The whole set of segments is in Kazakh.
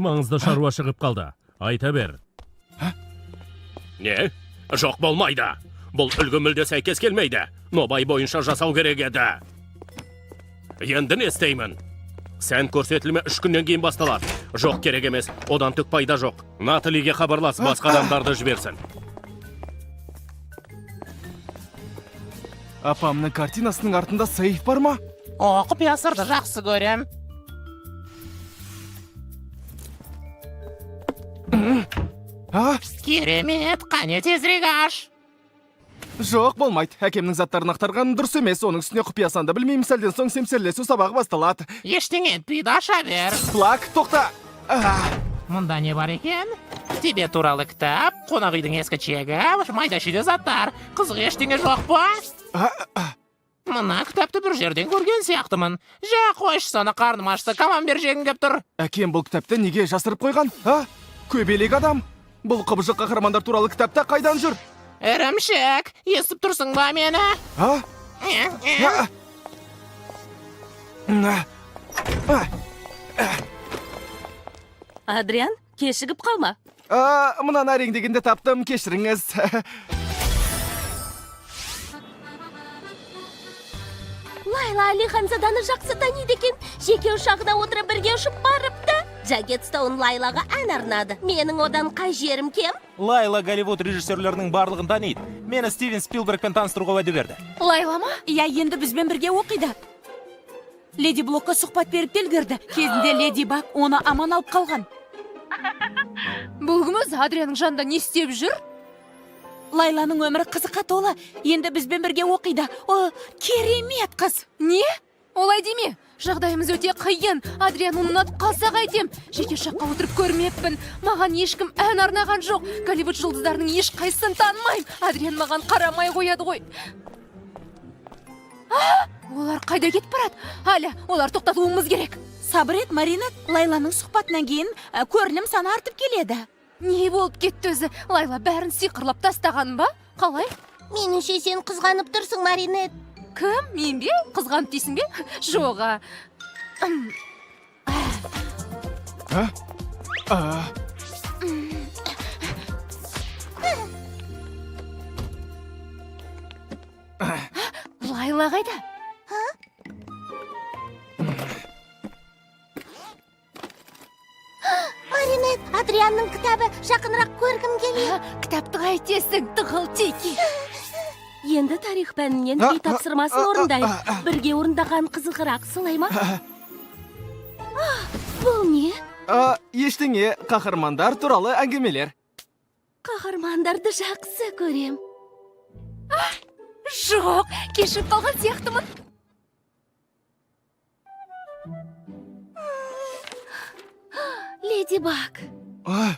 Маңызды шаруа шығып қалды. Айта бер. Не? Жоқ, болмайды. Бұл үлгі мүлде сәйкес келмейді. Нобай бойынша жасау керек еді. Енді не істеймін? Сән көрсетілімі 3 күннен кейін басталады. Жоқ, керек емес. Одан түк пайда жоқ. Наталиге хабарлас, басқа адамдарды жіберсін. Апамның картинасының артында сейф бар ма? О, құпия сырды жақсы көрем. А? Керемет, қане, тезірек аш. Жоқ, болмайды. Әкемнің заттарын ақтарғаным дұрыс емес. Оның үстіне құпия санды білмеймін. Сәлден соң семсерлесу сабағы басталады. Ештеңе етпейді, аша бер. Плак, тоқта! А, Мұнда не бар екен? Тибет туралы кітап, қонақ үйдің ескі чегі, майда шүйде заттар. Қызық ештеңе жоқ па? А, а. Мына кітапты бір жерден көрген сияқтымын. Жә, қойшы соны, қарным ашты, камамбер жегім кеп тұр. Әкем бұл кітапты неге жасырып қойған? А? Көбелек адам. Бұл құбыжық қаһармандар туралы кітапта қайдан жүр? Ірімшік, естіп тұрсың ба мені? А? А? А? А? Адриан, кешігіп қалма. А, мынаны әрең дегенде таптым, кешіріңіз. Лайла Али ханзаданы жақсы таниды екен. Жеке ұшағына отырып, бірге ұшып барыпты. Джагет Стоун Лайлаға ән арнады. Менің одан қай жерім кем? Лайла Голливуд режиссерлерінің барлығын таниды. Мені Стивен Спилбергпен таныстыруға уәде берді. Лайла ма? Иә, енді бізбен бірге оқиды. Леди Блокқа сұхбат беріп те үлгерді. Кезінде Леди Баг оны аман алып қалған. Бұл кім өзі? Адрианның жанында не істеп жүр? Лайланың өмірі қызыққа толы. Енді бізбен бірге оқиды. О, керемет қыз! Не? Олай деме. Жағдайымыз өте қиын. Адриан оны ұнатып қалса қайтем? Жеке ұшаққа отырып көрмеппін. Маған ешкім ән арнаған жоқ. Голливуд жұлдыздарының ешқайсысын танымаймын. Адриан маған қарамай қояды ғой. А! Олар қайда кетіп барады? Аля, олар тоқтатуымыз керек. Сабыр ет, Марина. Лайланың сұхбатынан кейін көрілім саны артып келеді. Не болып кетті өзі? Лайла бәрін сиқырлап тастаған ба? Қалай? Меніңше, сен қызғанып тұрсың, Маринет. Кім? Мен бе? Қызғанып дейсің бе? Жоға. А? А? Лайла қайда? Маринет, Адрианның кітабы, жақынырақ көргім келеді. Кітапты қайтесің, тығыл теке. Енді тарих пәнінен А, үй тапсырмасын а, а, орындайық. а, а. Бірге орындаған қызығырақ, солай ма? А, бұл не? А, ештеңе, қаһармандар туралы әңгімелер. Қаһармандарды жақсы көрем. Жоқ, кешігіп қалған сияқтымын. Леди Баг. А,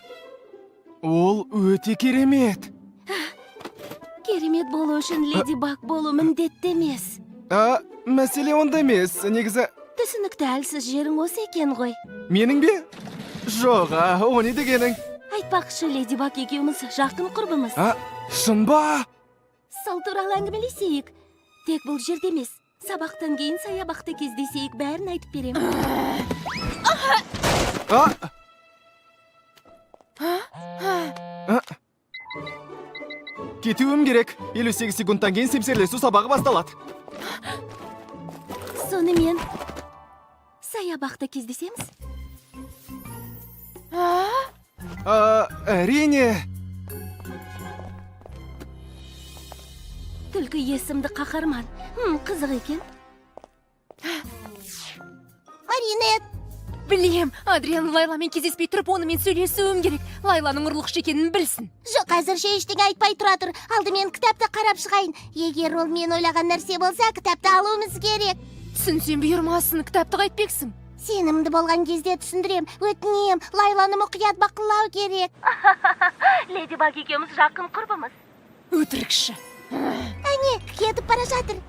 ол өте керемет. Керемет болу үшін Леди Баг болу міндетті емес. А, мәселе онда емес. Негізі, Түсінікті, әлсіз жерің осы екен ғой. Менің бе? Жоқ, а, о не дегенің? Айтпақшы, Леди Баг екеуміз жақын құрбымыз. А, шын ба? Сол туралы әңгімелесейік. Тек бұл жерде емес. Сабақтан кейін саябақта кездесейік, бәрін айтып беремін. А? А? Кетуім керек. 58 секундтан кейін семсерлесу сабағы басталады. Сонымен, саябақта кездесеміз. А, әрине. Түлкі есімді қаһарман. Қызық екен. Маринет! Білем, Адриан Лайламен кездеспей тұрып, онымен сөйлесуім керек. Лайланың ұрлықшы екенін білсін. Жоқ, әзірше ештеңе айтпай тұра тұр. Алдымен кітапты қарап шығайын. Егер ол мен ойлаған нәрсе болса, кітапты алуымыз керек. Түсінсем бұйырмасын, кітапты қайтпексің? Сенімді болған кезде түсіндірем. Өтінем, Лайланы мұқият бақылау керек. Леди Баг екеуміз жақын құрбымыз. Өтірікші. Әне, кетіп бара жатыр.